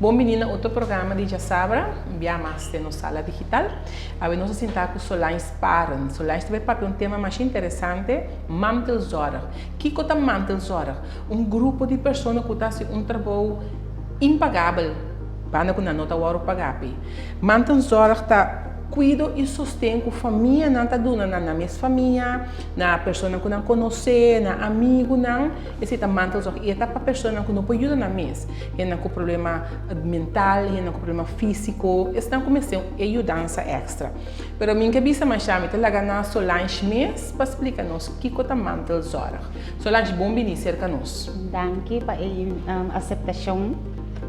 Bon bini na otro programa di Djasabra, un bia mas den nos sala digital. Awe nos a sinta ku Solange Sparen. Solange ta bai papia un tema masha interesante, mantelzorg. Kiko ta mantelzorg? Un grupo di persona ku ta hasi un trabou impagabel, banda ku nan no ta wòrdu pagá p'e. Mantelzorg ta kuido i sosten ku famianan ta duna na nan mes famia, na personanan ku nan konosé, na amigunan. Esei ta mantelzorg i e ta pa personanan ku no por yuda nan mes, hendenan ku problema mental, hendenan ku problema físiko, esnan ku mester e yudansa èkstra. Pero mi ke bisa masha, mi ta laga na Solange mes pa splika nos kiko ta mantelzorg. Solange, bon bini serka nos. Danki pa e aseptashon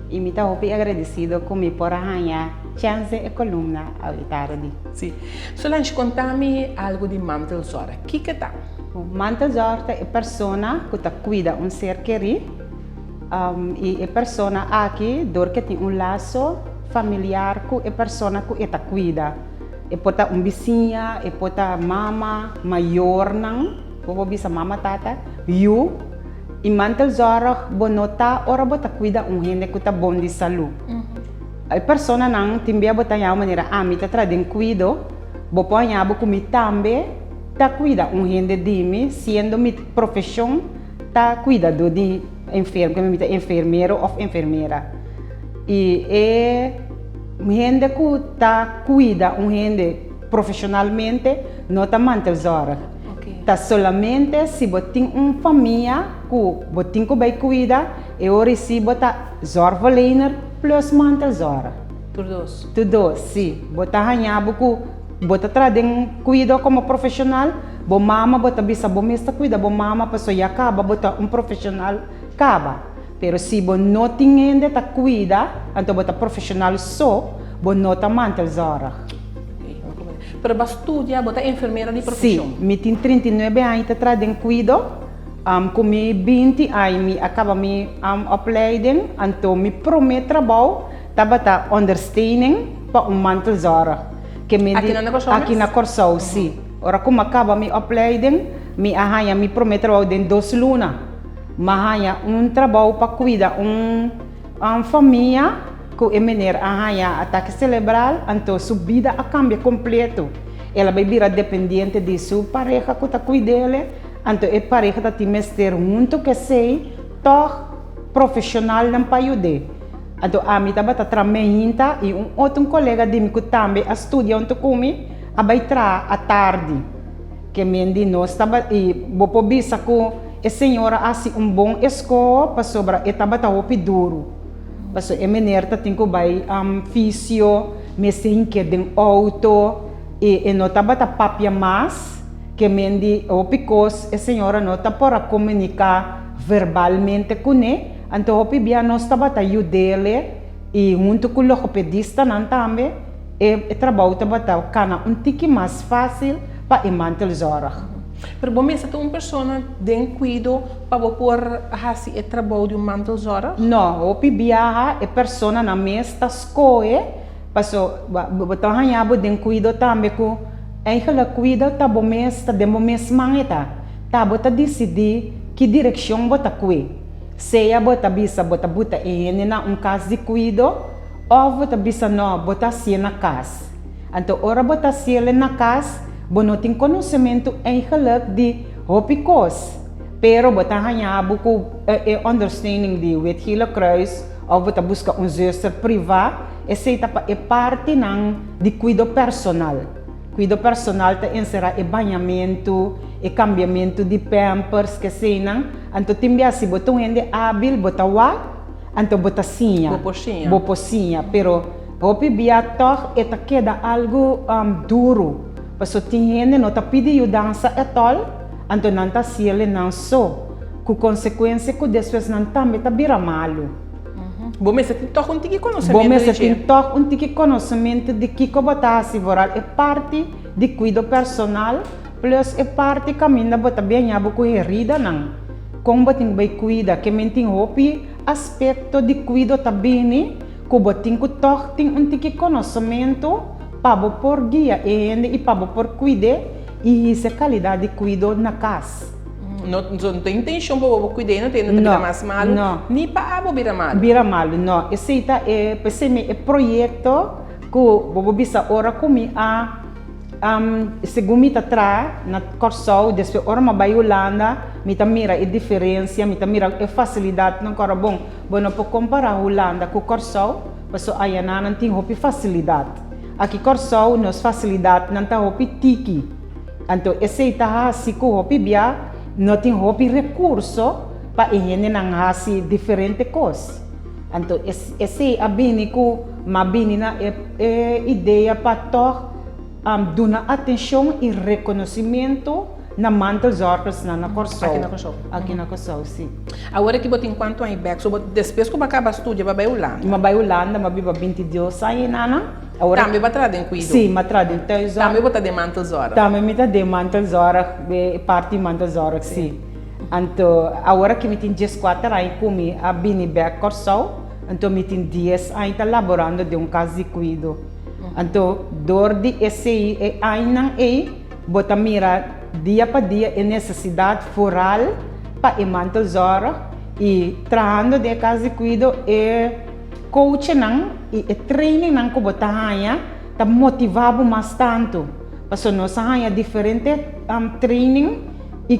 i mi ta hopi agradesido ku mi por a haña chèns den e kolumna awe tardi. Sí. Solange, konta mi algu di mantelzorg. Kiko ta? Mantelzorg ta e persona ku ta kuida un ser kerí i e persona aki dor ke tin un laso familiar ku e persona ku e ta kuida. E por ta un bisiña, e por ta mama, mayornan, bo por bisa mama, tata, yu. I mantelzorg bo no ta ora bo ta kuida un hende ku ta bon di salú. E personanan tin bia bo ta haña manera ami ta traha den kuido, bo por haña bo ku mi tambe ta kuida un hende di mi siendo mi profeshon ta kuidadó di enfermo, mi ta enfermero òf enfermera. I e hende ku ta kuida un hende profeshonalmente no ta mantelzorg. Ta solamente si bo tin un famia ku bo tin ku bai kuida e ora si bo ta zorgverlener plus mantelzorg. Tur dos? Tur dos, si. Bo ta haña bo ku Bo ta traha den kuido komo profeshonal, bo mama bo ta bisa bo mes ta kuida bo mama pasobra ya kaba bo ta un profeshonal kaba. Pero si bo no tin hende ta kuida, anto bo ta profeshonal so, bo no ta mantelzorg. Pero bo a studia, bo ta enfermera di profeshon? Si, mi tin 39 aña ta traha den kuido. Ku mi 20 aña mi a kaba mi opleiding, anto mi prome trabou tabata ondersteuning pa un mantelzorg. Ke mi di, Aki na Kòrsou mes? Aki na Kòrsou, si. Ora ku mi a kaba mi opleiding, mi a haña mi promé trabou den dos luna. Mi a haña un trabou pa kuida un famia ku e mener a haña atake selebral, anto su bida a kambia kompleto. El a bai bira dependiente di su pareha ku ta kuid'el, anto e pareha ta tin mester huntu ku esei tòg profeshonalnan pa yud'é. Anto ami tabata traha meinta i un otro kolega di mi ku tambe a studia huntu ku mi a bai traha atardi. Ke men di nos tabata i bo por bisa ku e señora a hasi un bon eskoho pasobra e tabata hopi duru. Pasobra e mener ta tin ku bai fisio, mester hink'é den outo i e no tabata papia mas. Ke men di hopi kos e señora no ta por a komuniká verbalmente kuné. Anto hopi bia nos tabata yud'ele i huntu ku logopedistanan tambe e trabou tabata kana un tiki mas fásil pa e mantelzorg. Pero bo mester ta un persona den kuido pa bo por hasi e trabou di un mantelzorg? No, hopi biaha e personanan mes ta skohe paso bo ta haña bo den kuido tambe ku eigenlijk kuido ta bo mes ta den bo mes man e ta. Ta bo ta disidí ki direkshon bo ta kue. Sea bo ta bisa bo ta buta e hende na un kas di kuido òf bo ta bisa nò, bo ta hasié na kas. Anto ora bo ta hasiel na kas, bo no tin konosementu eigenlik di hopi kos, pero bo ta haña bo ku e ondersteuning di Wit Gele Kruis òf bo ta buska un zuster privá, esei ta pa e partinan di kuido personal. Kuido personal ta enserá e bañamentu, e kambiamentu di pampers, keseinan. Anto tin bia si bo ta un hende ábil bo ta wak, anto bo ta siña. Bo por siña. Bo por siña, pero hopi bia tòg e ta keda algu duru. Paso tin hende no ta pidi yudansa ètòl, anto nan ta hasiel nan so, ku konsekuensia ku despues nan tambe ta bira malu. Bo mester tin tòg un tiki konosementu Bo di mester dje. tin tòg un tiki konosementu di kiko bo ta hasi vooral e parti di kuido personal plus e parti kaminda bo ta biaña bo ku heridanan. Kon bo tin ku bai kuida? Ke men tin hopi aspekto di kuido ta bini ku bo tin ku tòg tin un tiki konosementu pa bo por guia e hende i pa bo por kuid'é i hisa e kalidat di kuido na kas. No, no ta intencion pa bo cuid'é, no ta hende ta bira mas malu, ni pa abo bira malu. Bira malu, no. Esei ta e, p'esei mi e proyecto cu bo por bisa ora cu mi a, segun mi ta traha na Kòrsou, despues ora mi a bai Hulanda, mi ta mira e diferencia, mi ta mira e facilidadnan ku ora bon. Bo no por compara Hulanda cu Kòrsou, pasobra ayanan nan tin hopi facilidad. Aki Kòrsou nos facilidadnan ta hopi tiki. Anto esei ta hasi ku hopi bia no tin hopi rekurso pa e hendenan hasi diferente kos. Anto esei a bini ku m'a bini na e e idea pa tòg duna atenshon i rekonosimentu na mantelzorgersnan na Kòrsou. Aki na Kòrsou. Aki na Kòrsou, si. Awor aki bo tin kuantu aña bèk? So bo despues ku bo a kaba studia bo a bai Hulanda? M'a bai Hulanda, m'a biba bintidos aña einan. Awor Tambe bo a traha den kuido? Sí, m'a traha den thuiszorg. Tambe bo ta den mantelzorg? Tambe mi ta den mantelzorg, e parti mantelzorg, sí. Anto awor aki mi tin dieskuater aña ku mi a bini bèk Kòrsou, anto mi tin dies aña ta laborando den un kas di kuido. Anto dor di esei e añanan ei bo ta mira dia pa dia e nesesidat foral pa e mantelzorg i trahando den e kas di kuido e Coachnan y e trainingnan cu bo ta haña ta motiva bo mas tanto. Pasobra nos a haña diferente training y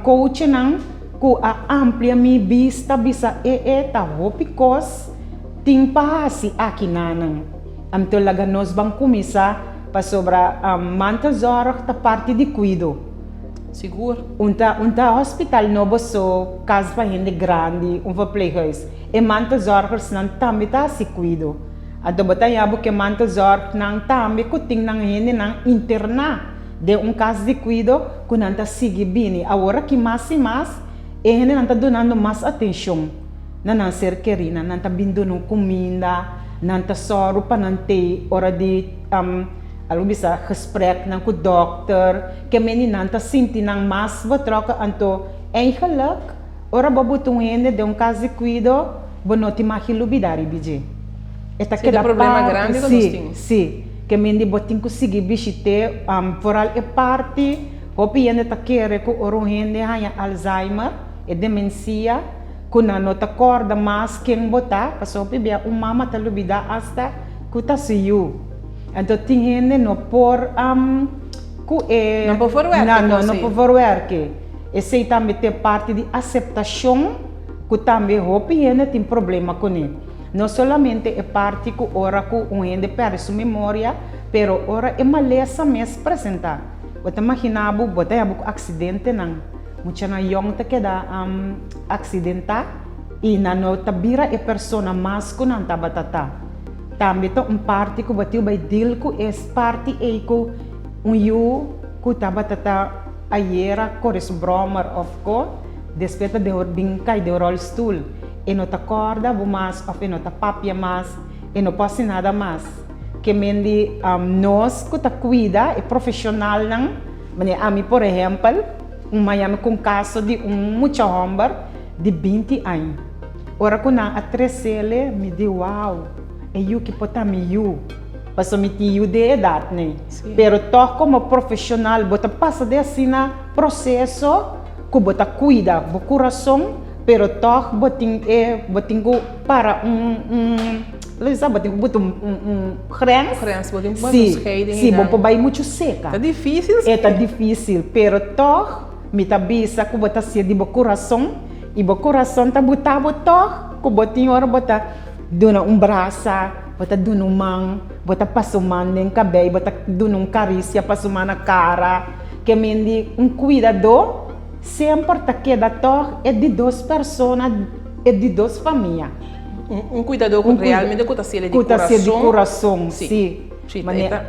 coachnan cu a amplia mi bista bisa e e ta hopi cos tin pa haci aki nanan. Anto laga nos ban cuminsa pasobra mantelzorg ta parti di cuido. Sigur. Un ta un ta hospital nobo so, cas pa hende grandi, un verpleeghuis. E mantelzorgersnan tambe ta hasi kuido. Anto bo ta haña bo ku e mantelzorgnan tambe ku tin nan hendenan interná den un kas di kuido ku nan ta sigui bini. Awor aki mas i mas e hendenan ta dunando mas atenshon na nan ser kerínan. Nan ta bin duna un kuminda, nan ta sòru pa nan tei ora di algu bisa gespreknan ku dòkter. Ke meni nan ta sinti nan mas betrokken. Anto eigenlijk. Ora bo buta un hende den un kas di kuido, bo no tin mag lubidá riba dje. E ta Sí, ta keda problema parti, grandi ku nos sí, tin. sí. Ke mindi bo tin ku sigui bishit'é, foral e parti, hopi hende ta kere ku ora un hende haña Alzheimer, e demensia, ku nan no ta kòrda mas ken bo ta, pasobra hopi bia un mama ta lubidá asta ku ta su yu. Anto tin hende no por ku e. No por verwerke No, no, kos no ei. por verwerke. Esei tambe ta e parti di aseptashon ku tambe hopi hende tin problema kuné. No solamente e parti ku ora ku un hende pèrdè su memoria, pero ora e malesa mes presentá. Bo ta imaginá bo, bo ta haña bo ku aksidentenan. Muchanan yòn ta keda aksidentá i nan no ta bira e persona mas ku nan tabata ta. Tambe ta un parti ku bo tin bai deal ku e parti ei ku un yu ku tabata ta. Ayera kore su brommer of ko, despues ta den bin kai den rolstoel. E no ta korda bo mas of e no ta papia mas, e no por hasi nada mas. Ke men di nos ku ta kuida, e profeshonalnan, manera ami por ehèmpel, un maña mi ku un kaso di un mucha hòmber di binti aña. Ora ku nan a tresele mi di wow, e yu ki por ta mi yu. Pasobra mi tin yu den edat nei. Pero tòg komo profeshonal bo ta pasa den asina proseso ku bo ta kuida bo kurason, pero tòg bo tin e bo tin ku para un un lo bisa bo tin ku buta un un grens. Grens, bo tin ku pone un scheiding Si, si, bo por bai muchu seka. Ta difísil si. E ta difísil, pero tòg mi ta bisa ku bo ta hasié di bo kurason i bo kurason ta buta bo tòg ku bo tin ora bo ta duna un brasa. Bo ta duna un man, bo ta pasa un man den kabei, bo ta duna un karisia, pasa un man na kara. Ke men di un kuidadó semper ta keda tòg e di dos persona, e di dos famia. Un kuidadó ku realmente ku ta hasiel di kurason. Ku ta hasiel di kurason, si. Si, e ta,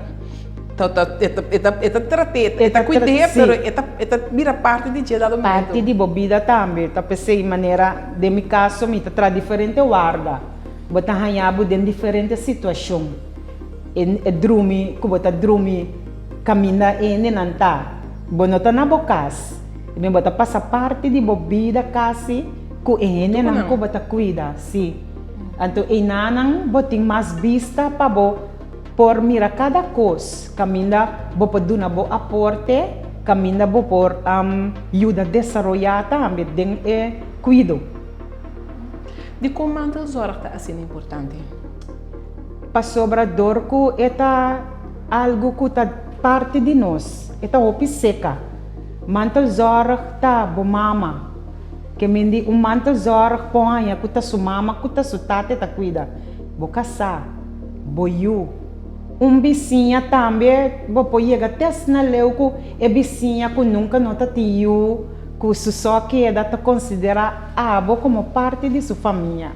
e ta, e ta trat'é, e ta kuid'é, pero e ta, e ta bira parti di dje dado momento. Parti di bo bida tambe. Ta p'esei manera den mi kaso mi ta traha diferente warda. Bo ta haña bo den diferente situashon. E drumi ku bo ta drumi kaminda hendenan ta. Bo no ta na bo kas. I bo ta pasa parti di bo bida kasi ku e hendenan ku bo ta kuida. Sí. Anto einanan bo tin mas bista pa bo por mira kada kos kaminda bo por duna bo aporte. kaminda bo por yuda desaroyá tambe den e kuido. Dikon mantelzorg ta asina importante? Pasobra dor ku e ta algu ku ta parti di nos, e ta hopi seka. Mantelzorg ta bo mama. Ke men di un mantelzorg por haña ku ta su mama ku ta su tate ta kuida. Bo kasá, bo yu. Un bisiña tambe bo por yega te asina leu ku e bisiña ku nunka no ta tin yu, ku su so keda ta konsiderá abo komo parti di su famia.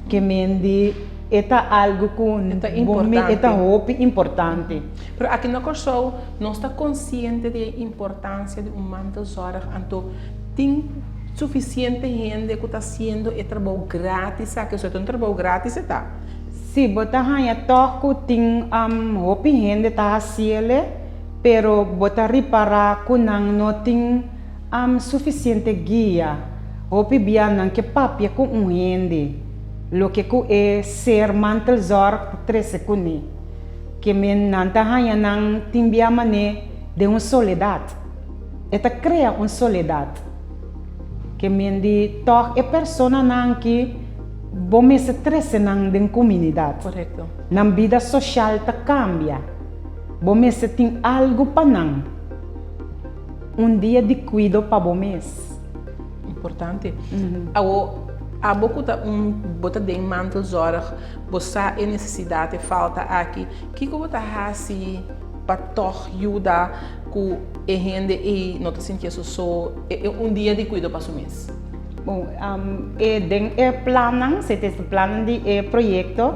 Ke men di e ta algu ku E ta bo me e ta importante. hopi importante. Pero aki na Kòrsou nos ta konsiente di e importansia di un mantelzorg, anto tin sufisiente hende ku ta hasiendo e trabou gratis aki, osea ta un trabou gratis e ta. Sí, bo ta haña tòg ku tin hopi hende ta hasiele, pero bo ta ripará ku nan no tin sufisiente guia. Hopi bia nan ke papia ku un hende, loke ku e ser mantelzorg ta trese kuné. Ke men nan ta haña nan tin bia mané den un soledat. E ta krea un soledat. Ke men di tòg e personanan ki bo mester trese nan den komunidat. Korekto. Nan bida soshal ta kambia. Bo mester tin algu pa nan. Un dia di kuido pa bo mes. Importante. Awo, abo ku ta un bo ta den mantelzorg, bo sa e nesesidat, e falta aki, kiko bo ta hasi pa tòg yuda ku e hende ei no ta sinti su so, e un dia di kuido pa su mes? Bon, e den e plannan, si ta e plannan di e proyekto,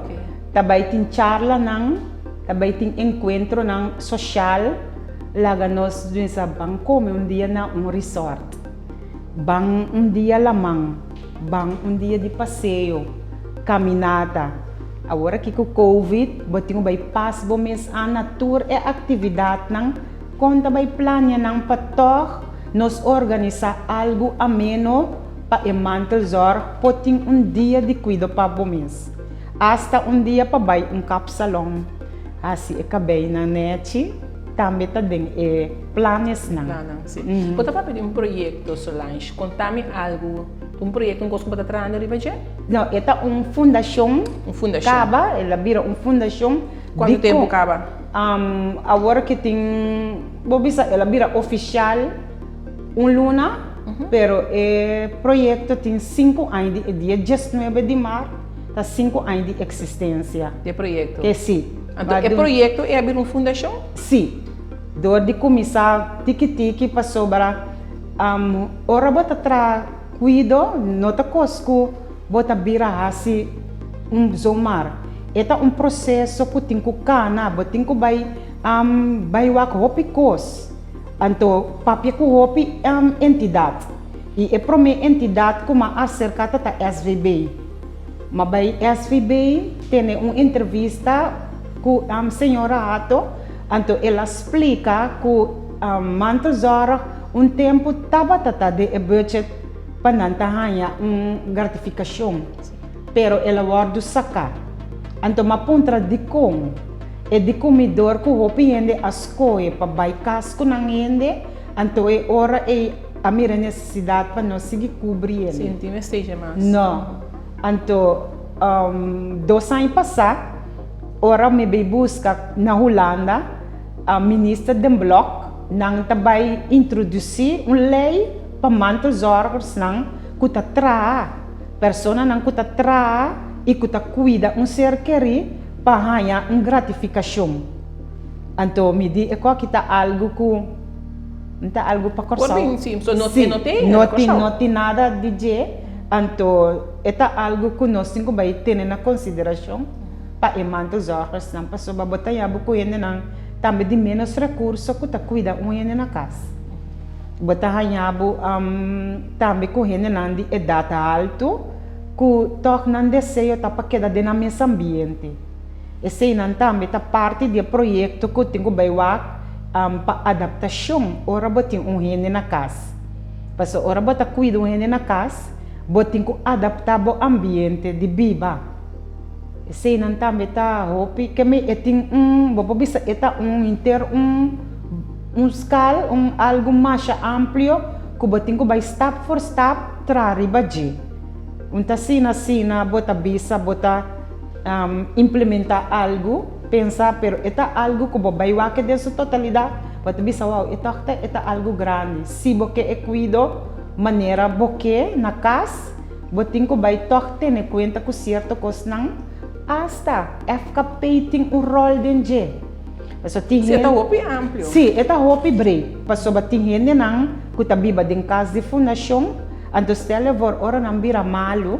ta bai tin charlanan, ta bai tin enkuentronan soshal, laga nos bisa ban kome un dia na un resort, ban un dia laman, ban un dia di paseo, kaminata. Awor aki ku covid bo tin ku bai pas bo mes an na tur e aktividatnan, kon ta bai plania nan pa tòg nos organisá algu ameno pa e mantelzorg por tin un dia di kuido pa bo mes. Asta un dia pa bai un kapsalon, hasi e kabeinan nèchi, tambe ta den e planesnan. Plannan, si. Bo ta papia di un proyekto, Solange. Konta mi algu, un proyekto, un kos ku bo ta trahando riba dje? No, e ta un fundashon. Un fundashon. Kaba, el a bira un fundashon. Kuantu tempu kaba? Awor ki tin, bo bisa el a bira ofishal un luna, pero e proyekto tin sinku aña di e dia diesnuebe di mart ta sinku aña di eksistensia. Di e proyekto? E si. Anto e proyekto e a bira un fundashon? Si. Dor di kuminsá tiki tiki pasobra ora bo ta traha kuido no ta kos ku Bo ta bira hasi un zomaar. E ta un proseso ku tin ku kana, bo tin ku bai bai wak hopi kos. Anto papia ku hopi entidat. I e promé entidat ku m'a aserká ta ta SVB. M'a bai SVB tene un entrevista ku señora Hato, anto el a splika ku mantelzorg un tempu tabata ta den e budget. pa nan ta haña un gratifikashon, pero el a wòrdu saká. Anto m'a puntra dikon. E di kumidor ku hopi hende a skohe pa bai kas ku nan hende, anto e ora ei a mira nesesidat pa no sigui kubri el. Sí, no tin mester mas. No. Anto, dos aña pasá, ora mi bai buska na Hulanda, minister Den Blok, nan ta bai introdusí un lei pa mantelzorgersnan ku ta traha, personanan ku ta traha i ku ta kuida un ser kerí pa haña un gratifikashon. Anto mi di e koki ta algu ku n ta algu pa Por Kòrsou. bin, sí, so no Sí, no tin no na tin, Kòrsou. no tin nada di dje, anto e ta algu ku nos tin ku bai tene na konsiderashon pa e mantelzorgersnan pasobra bo ta yabu ku hendenan tambe di ménos rekurso ku ta kuida un hende na kas. Bo ta haña bo tambe ku hendenan di edat haltu ku tòg nan deseo ta pa keda den nan mes ambiente. Eseinan tambe ta parti di e proyekto ku tin ku bai wak pa adaptashon ora bo tin un hende na kas. Pasobra ora bo ta kuida un hende na kas, bo tin ku adaptá bo ambiente di biba. Eseinan tambe ta hopi. Keme e tin un, bo por bisa e ta un henter un. un skal, un algu masha amplio ku bo tin ku bai stap for stap traha riba dje. Un ta asina asina bo ta bisa bo ta implementá algu, pensa pero e ta algu ku bo bai wak den su totalidat bo ta bisa wou e tòg ta e ta algu grandi. Si bo ke e kuido manera bo ke na kas bo tin ku bai tòg tene kuenta ku sierto kosnan asta FKP tin un ròl den dje. Pasobra tin Si e ta hende hopi amplio. Si e ta hopi breed pasobra tin hendenan ku ta biba den kas di fundashon anto stel e voor ora nan bira malu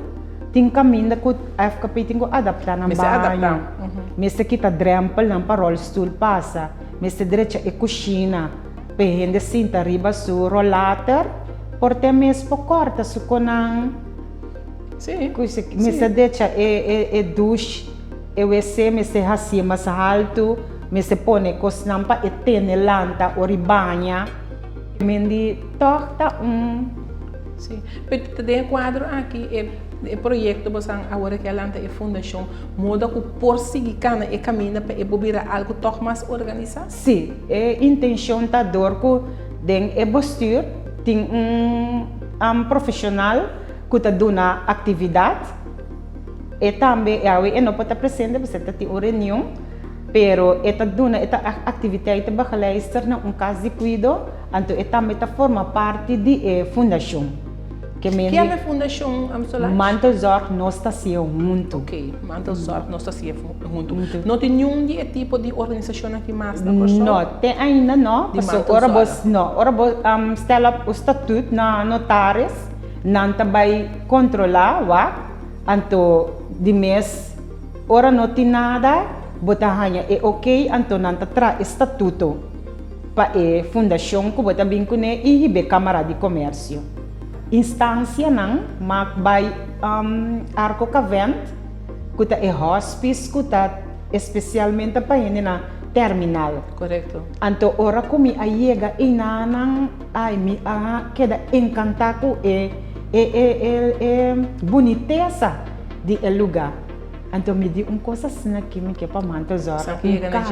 tin kaminda ku FKP tin ku adaptá nan Mester adaptá. baño mester kita drèmpelnan pa ròlstul pasa mester drecha e kushina pa e hende sinta riba su rolater por te mes por kòrta su konan Si mester drecha e e douche. E wc mester hacié mas haltu, mester pone cosnan pa e tene lanta ora e baña. Men di tog ta un. Sí, pero ta den e cuadro aki e e proyecto bosan awor aki a lanta e fundacion moda cu por sigui cana e caminda pa e por bira algo tog mas organisa? Sí, e intencion ta door cu den e bestuur tin un profesional cu ta duna actividad. E tambe, e awe e no por ta presente pasobra e ta tin un reunion, pero e ta duna, e ta activiteitenbegeleister na un cas di cuido, anto e tambe ta forma parti di e fundacion. Ke men Ki yama e fundacion, Solange? Mantelzorg Nos Ta Hacié Hunto. Ok, Mantelzorg Nos Ta Hacié Hunto. No tin niun di e tipo di organisacion aki mas na Kòrsou? No, te ainda no, Di pasobra ora bo, mantelzorg. no, ora bo stel op un statuut na notaris, nan ta bai kontrolá wak. Anto di mes ora no tin nada bo ta haña e ok anto nan ta traha e statuto pa e fundashon ku bo ta bin kuné i hib'é Kamara di Komersio. Instansianan mak bai Arco Cavent ku ta e hospice ku ta espesialmente pa hendenan terminal. Korekto. Anto ora ku mi a yega einanan ai mi a keda enkantá ku e E e e e bunitesa di e lugá. Anto mi di un kos asina aki mi ke pa mantelzorg. Un kas.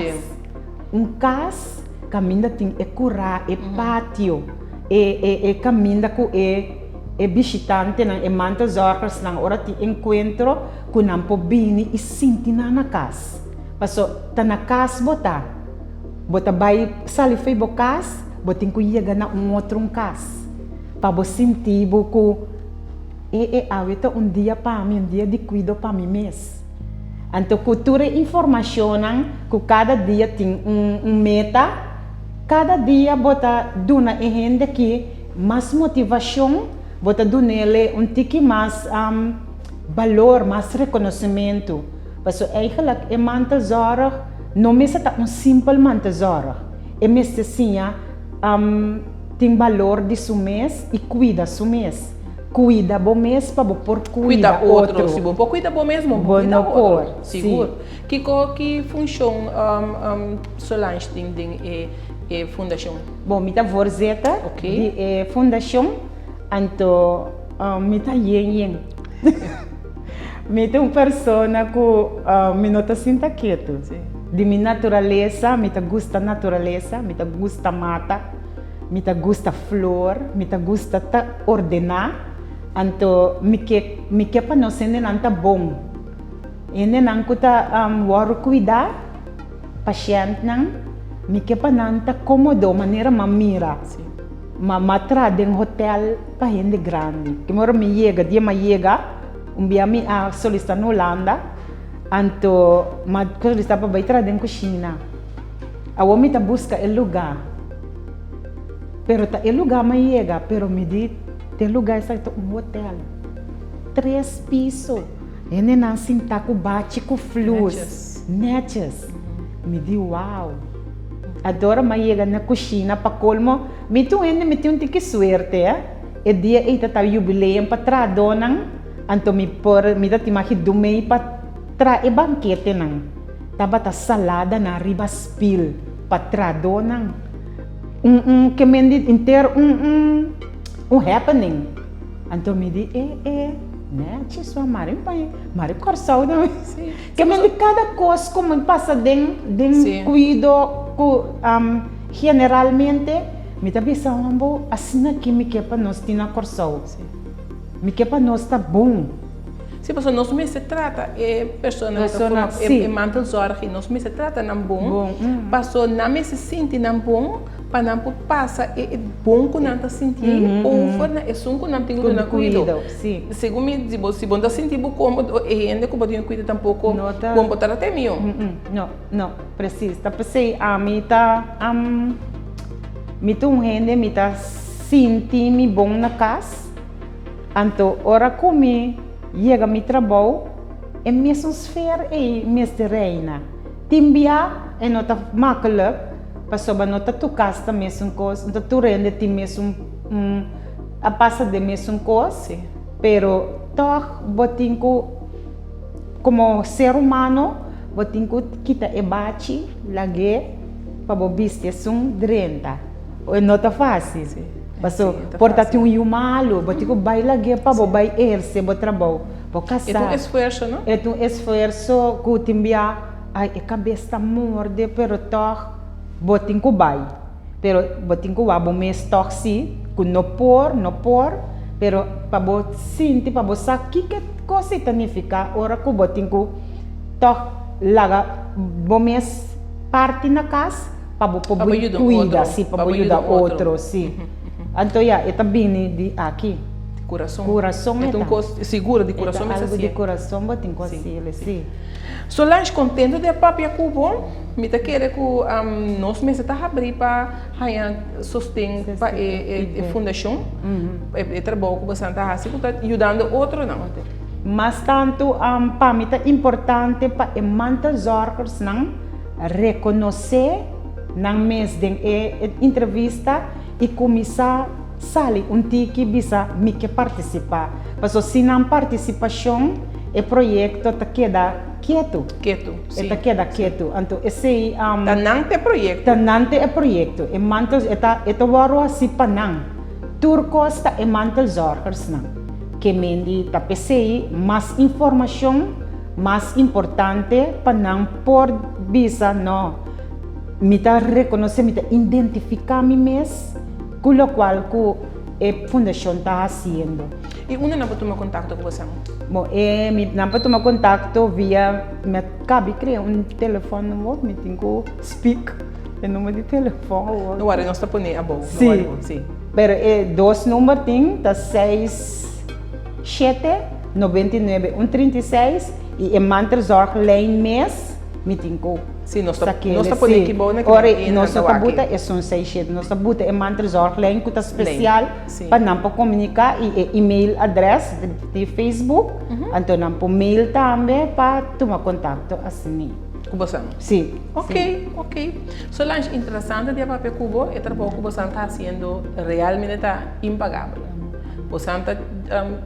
Un kas kaminda tin e kurá, e patio, e e e kaminda ku e e bishitantenan, e mantelzorgersnan ora tin enkuentro ku nan por bini i sinti nan na kas. Paso ta na kas bo ta. Bo ta bai sali fo'i bo kas, bo tin ku yega na un otro un kas. Pa bo sinti bo ku e e awe ta un dia pa mi, un dia di kuido pa mi mes. Anto ku tur e informashonnan ku kada dia tin un un meta, kada dia bo ta duna e hende aki mas motivashon, bo ta dun'ele un tiki mas balor, mas rekonosementu. Pasobra eigelijk e mantelzorg no mester ta un simpel mantelzorg, e mester siña Tin balor di su mes i kuida su mes. Kuida bo mes pa bo por kuida otro. Si bo por kuida bo mes, bo por kuida otro. Sigur. Kiko ki funshon Solange tin den e fundashon? Bon, mi ta voorzitter di e fundashon, anto mi ta yen yen. Mi ta un persona ku mi no ta sinta ketu. Di mi naturalesa, mi ta gusta naturalesa, mi ta gusta mata, mi ta gusta flor, mi ta gusta ta ordená. Anto mi ke mi ke pa nos hendenan ta bon. Hendenan ku ta wòrdu kuidá, pashèntnan, mi ke pa nan ta kómodo manera mi a mira. Mama traha den hotel pa hende grandi. Ki ora mi yega, dia mi a yega, un bia mi a solisita na Hulanda, anto mi a solisita pa bai traha den kushina. Awor mi ta buska e luga, pero ta e luga mi a yega, pero mi di te luga esaki ta un hotel, tres piso, hendenan sinta ku bachi ku flus, netjes. Mi di wow. Adora m'a yega na kushina pa kolmo mi tin un hende mi tin un tiki suerte eh e dia ei ta ta jubileum pa trahadónan anto mi por mi ta tin magi dumei pa traha e banketenan tabata saladanan riba spil pa trahadónan un un ke men di henter un un un happening anto mi di e e nèchi so mari un paña mari Kòrsou tambe. Ke men di kada kos ku mi pasa den den kuido ku. Generalmente mi ta bisa hombo asina ki mi ke pa nos tin na Kòrsou. Mi ke pa nos ta bon. Sí, pasobra nos mester trata e persona ku ta forma e mantelzorg i nos mester trata nan bon, pasobra nan mester sinti nan bon pa nan por pasa e bon ku nan ta sinti ei over na esun ku nan tin ku duna kuido. Segun mi, si bo no ta sinti bo kómodo, e hende ku bo tin kuido tampoko bon por trata e mihó. No, no, presis. Ta p'esei ami ta, mi ta un hende mi ta sinti mi bon na kas. Anto ora ku mi yega mi trabou, e mesun sfeer ei mester reina. Tin bia e no ta makkelijk, pasobra no ta tur kas ta mesun kos, no ta tur hende tin mesun a pasa den mesun kos, pero tòg bo tin ku komo ser humano bo tin ku kita e bachi lag'é pa bo bisti esun drenta. E no ta fásil. Paso, por ta tin un yu malu, bo tin ku bai lag'é pa bo bai ehersé bo trabou. Bo kasá. E ta un esfuerso, no? E ta un esfuerso ku tin bia, ai, e kabes ta morde, pero tòg bo tin ku bai. Pero bo tin ku wak bo mes tòg si, ku no por, no por, pero pa bo sinti, pa bo sa kiko e kos ei ta nifiká ora ku bo tin ku tòg laga bo mes parti na kas. Pa bo por cuida, si, pa bo yuda otro, si. Anto ya, e ta bini di aki. Di curason. Curason e ta. E ta un cos sigur, di curason mester hacié. E ta algo di curason bo tin cu hacié, si. Solange, contento di a papia cu bo. Mi ta kere cu nos mester ta habri pa haña sosten pa e fundacion, e trabou cu boso ta haci cu ta yudando otronan. Mas tanto pa mi ta importante pa e mantelzorgersnan. Rekonosé nan mes den e entrevista i kuminsá sali un tiki bisa mi ke partisipá. Pasobra sin nan partisipashon e proyekto ta keda ketu. Ketu, si. E ta keda ketu. Anto esei. Ta nan ta e proyekto. Ta nan ta e proyekto. E mantel e ta e ta wòrdu hasi pa nan. Tur kos ta e mantelzorgersnan. Ke mendi ta p'esei mas informashon. Mas importante pa nan por bisa no, mi ta reconoce, mi ta identifica mi mes cu locual cu e fundacion ta haciendo. Y unda nan por tuma contacto cu bosan? Bon, e mi nan por tuma contacto via, mi a cabi crea un telefon number, mi tin cu speak e number di telefon awor. No worry, nos ta pone abou. Si, si. Pero e dos number tin ta seis. Shete, 99, un 36 i e mantelzorglijn mes mi tin ku Sí, nos ta, sakele, nos ta pone sí. ki bou na ki Ora e nos nan ta no ta wak. buta esun seis shete, nos ta buta e mantelzorglijn ku ta Lijn, spesial sí. pa nan por komuniká i e email adres di Facebook, anto nan por mail tambe pa tuma kontakto asina. Ku bosan? Sí, Ok, sí. ok. Solange, interesante di a papia ku bo, e trabou ku bosan ta hasiendo realmente ta impagabel. Bosan ta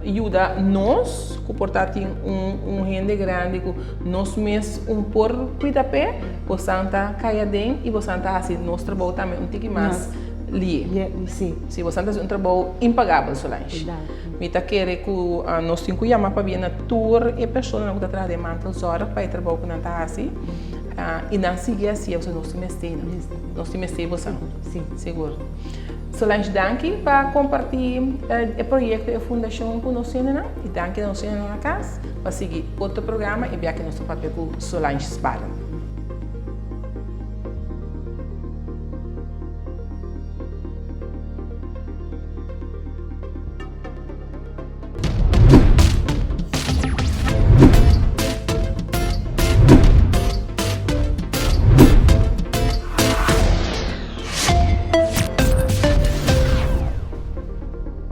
yuda nos ku por ta tin un hende grandi ku nos mes un por kuida p'e, bosan ta kai aden i bosan ta hasi nos trabou tambe un tiki mas lié. Si, bosan ta hasi un trabou impagabel, Solange. Mi ta kere ku nos tin ku yama pabia na tur e personanan ku ta traha den mantelzorg pa e trabou ku nan ta hasi i nan sigui hasié pasobra nos tin mester nan. Nos tin mester bosan. Sigur. Solange danki pa kompartí e proyekto e fundashon ku nos hendenan i danki na nos hendenan na kas pa sigui otro programa i biaha ku nos ta papia ku Solange Sparen.